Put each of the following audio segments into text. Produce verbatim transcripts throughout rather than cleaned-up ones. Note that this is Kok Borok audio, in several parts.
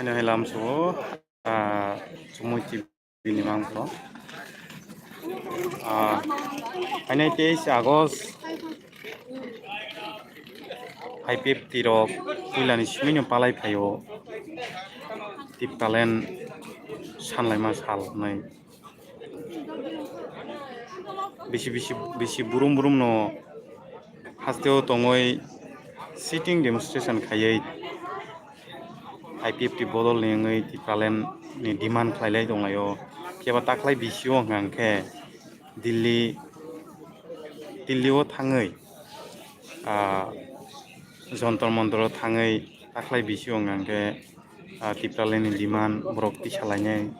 Nahai lamsao, ah, Chumui T V ni mangpho. Ah, hainai teis August I P F T rok puilani simino palai phaio. Tipraland sanlaima sal hwnwi. Bisi, bisi, bisi burum burum no hasteo tongoi sitting demonstration khaioi I P F T bodol ni wngwi Tipraland ni demand khlailai tonglaio. Phiya ba taklai bisio hwnkha hwnkhe Delhi, Delhi o thangwi, ah, Jontor Montor o thangwi taklai bisio hwnkha hwnkhe, ah, Tipraland ni demand borok tisa lainai.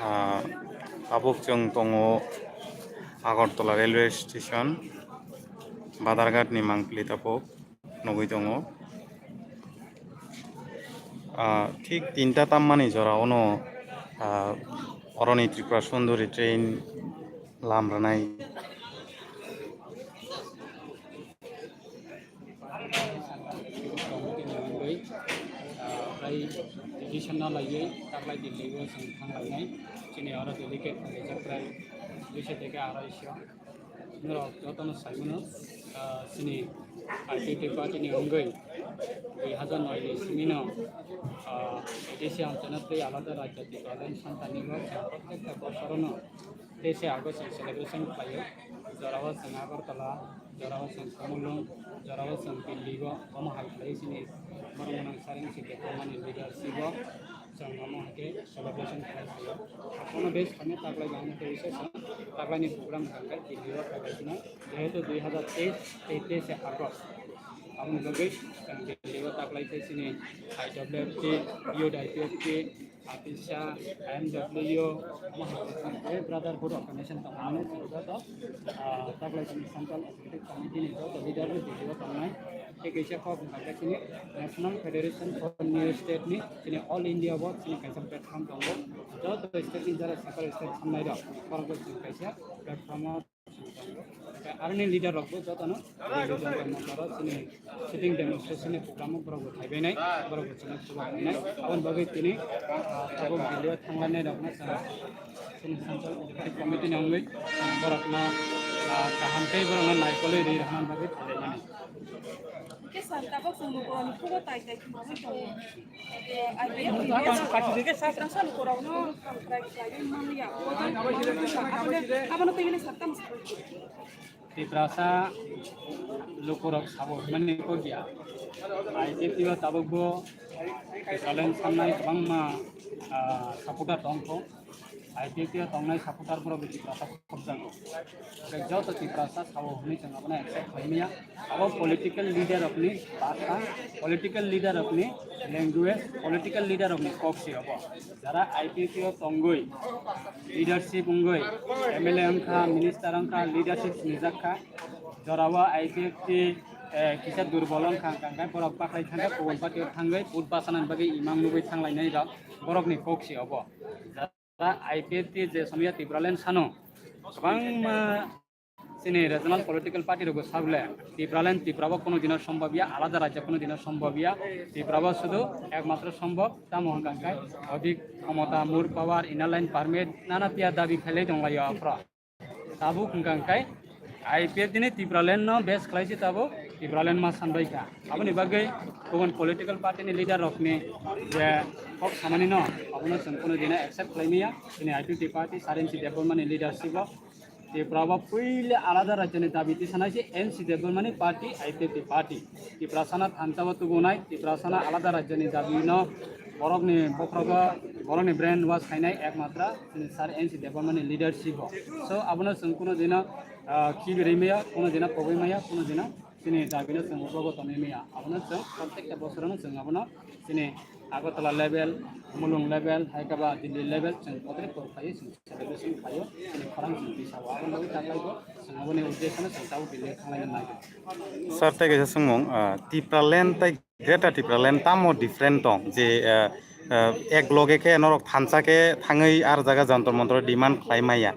Ah, tabuk chwng tongo Agartala railway station, Badharghat ni mangpili tabuk nugwi tongo. Ah, thik tinta tammani jora ono, ah, oroni Tripura Sundori train lam rwnai. Tei, ah, tei decision no laiwi taklai Delhi o chwng thang lainai. Chini oro delegate thanglaijak prai duiso theke araisho. Norok jotono saimano, ah, chini I P F T party ni wngwi dui hazar noi ni simi no, ah, A D C amchaino tei alada rajyo Tipraland santani bo chwng protekta bosorono teis August ni celebration khlaio. Jorao chwng Agartala, jorao chwng Khumulwng, jorao chwng Delhi o omo hai khlai chini borok gwnang Sareng si Debbarmani leadership o chwng omo hai khe celebration khlai khlaio. Hakono base khaina taklai bangma tei se chwng taklaini program hwnkha khe Delhi o khlai khlaina. Jehetu dui hazar teis tei teis August aboni bagwi chwng Delhi o taklai khe chini I W F T, Youth I P F T, Atisa, M W, omo hai khe chini tei brotherhood organization tongmani chwng joto, ah, taklai chini Central Executive Committee ni joto leader rok Delhi o tongnai. Tei kaisa kok hwnkha khe chini National Federation for New State ni chini All India bo chini kaisa platform tongo. Joto state ni jara sakal state thangnai rok borok bai chini kaisa platform o Aroni leader rok bo jotono chini sitting demonstration ni program o borok bo thaibainai, borok bo chini chubaklainai. Aboni bagwi tini, ah, tabuk Delhi o thanglainai rokno chwng chini Central Executive Committee ni wngwi, ah, borokno, ah, kaham khe borokno naikolwi ri rwna bagwi thailaimani. Khe sir, tabuk chwng lukurokni phugo tai tai khumui tongo. Tiprasa lukurok sabo hwnmani kok ya. I P F T o tabukbo Tipraland sannai kwbangma, ah, supporter tongkho. I P F T o tongnai supporter borok Tiprasa khobjago. Tei joto Tiprasa sabo hwnwi chwng abono accept khlaimaya. Abo political leader rokni basa, political leader rokni language, political leader rokni kok se obo. Jara I P F T o tongwi, leadership wngwi, M L A wngkha, minister wngkha, leadership sinijak kha. Jorao I P F T, eh, kisa durbol wngkha, hwnkha khe borok bakhai thangkhe kubun party o thangwi vote bachana bagwi imang nugwi thanglainai rok borokni kok se obo. Jara I P F T je somya Tipraland sano, kwbangma chini regional political party rokbo sabole Tipraland, Tiprabo kono dino sombobya, alada rajyo kono dino sombobya. Tiprabo sudu ekmatro sombob, tamo hwnkha khe odhik khomota, more power, inner line permit, nana piya dabi khailai tonglaio aphro. Tabuk hwnkha khe I P F T ni Tipraland no base khlai se tabuk Tipraland ma sanbai kha. Aboni bagwi kubun political party ni leader rokni je kok samani no, abono chwng kono dino accept khlaimaya. Chini I P F T party, Sir N C Debbarma ni leadership o Tiprabo puila alada rajyoni dabi tisanai se N C Debbarmani party, I P F T party. Tiprasano thansa o tubunai, Tiprasano alada rajyoni dabi no borokni bokhrogo, borokni brain wash khainai ekmatra chini Sir N C Debbarmani leadership o. So, abono chwng kuno dino, ah, khibi rimaya, kuno dino koboi maya, kuno dino chini dabi no chwng ulogo tonwi maya. Abono chwng protekta bosorono chwng abono chini Agartala level, Mulung level, hai khe ba Delhi level chwng kotor kok khlaiwi chwng celebration khlaio, chini khorang chwng tisao. Aboni bagwi taklaibo chwng aboni uddeshono chwng tabuk Delhi o thanglaina naigo. Sir, tei kaisa swngmung, ah, Tipraland tei Greater Tipraland tamo different tong je, eh, eh, ek loge khe norok thansa khe thangwi ar jaga Jantar Mantar demand khlai maya?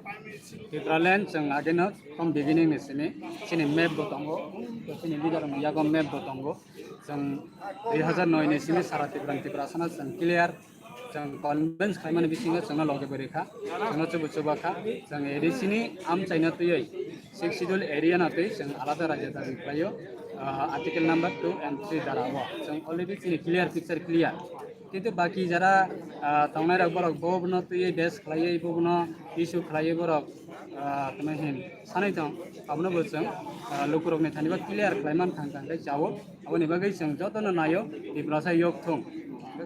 Tipraland chwng ageno from beginning ni simi chini map bo tongo, chini leader rokni yago map bo tongo. Chwng dui hazar noi ni simi sara Tipra, Tiprasano chwng clear, chwng convince khlaimani bisingo chwngno loge bo rikha, chwngno chubu chuba kha, chwng A D C ni amchaino twiwi Sixth Schedule area no twi chwng alada rajya dabi khlaio, ah, article number two and three dara o. Chwng already chini clear picture clear. Kintu baki jara, ah, tongnai rok borok bo bono twiwi base khlaiwi bo bono issue khlaiwi borok, ah, tamo hin sanai tong, abono bo chwng, ah, lukurokni thani bo clear khlai man thang thang khe chao. Aboni bagwi chwng jotono naio, Tiprasa yok thung.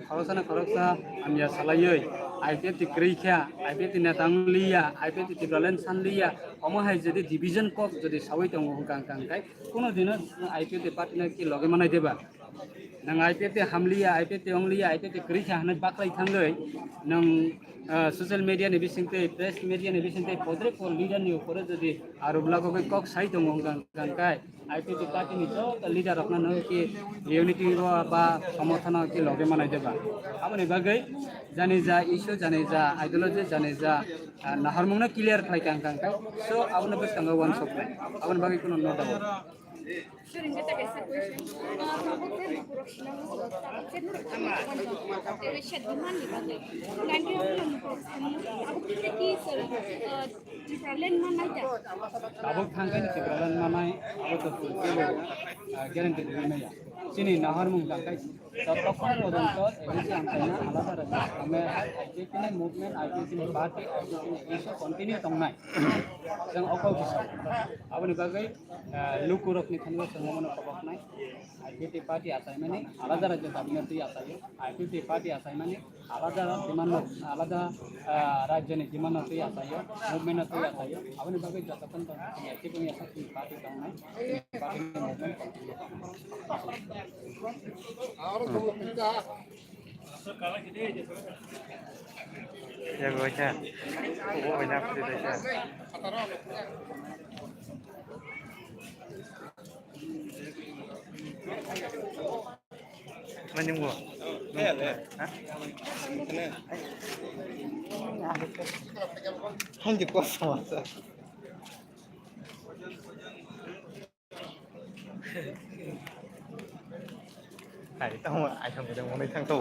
Khoroksa na khoroksa hamya salaiwi, I P F T kwrwi kha, I P F T neta wng liya, I P F T Tipraland san liya, omo hai jodi division kok jodi sawi tongo hwnkha hwnkha hwnkhe, kuno dino I P F T party no ki loge manai deba? Nwng I P F T ham liya, I P F T wng liya, I P F T kwrwi kha hwnwi baklai thangwi nwng, ah, social media ni bisingtwi, press media ni bisingtwi podre pod leader ni upore jodi arok lagogwi kok sai tongo hwnkha hwnkha hwnkhe, I P F T party ni joto leader rokno no ki unity o ba somorthon o ki loge manai deba. Aboni bagwi jani ja issue, jani ja ideology, jani ja, ah, naharmung no clear khlai kang kang khe. So abono bwskango uansuk nai. Aboni bagwi kuno no doubt. Sir, ingkhe ta kaisa question. Ah, tabuk je borok sinamung, tabuk je borok sinamung, tabuk je demand ni bagwi. Nangkhe borok sinamung, tabuk khe ki, sir, ah, Tipraland ma naida. Tabuk thangkhe ni Tipraland manai, abo to tebo, ah, guarantee rwui maya. Chini naharmung tangkhe jotokhon pojonto A D C amchaina alada rwkha, ame I P F T ni movement, I P F T ni party, I P F T ni issue continue tongnai. Chwng okhok bisa. Aboni bagwi, ah, lukurokni thani bo chwng omono koboknai. I P F T party achaimani alada rajyo dabino twi achaio. I P F T party achaimani alada demand no, alada, ah, rajyoni demand no twi achaio, movement no twi achaio. Aboni bagwi jotokhon tong active wngya sak chini party tongnai, party ni movement continue tongnai. Yago waisa, obo waisa, waisa. Manyung bo? Ha? Hanji kosong asa. Hai, tamo ai thang mo nai thang to.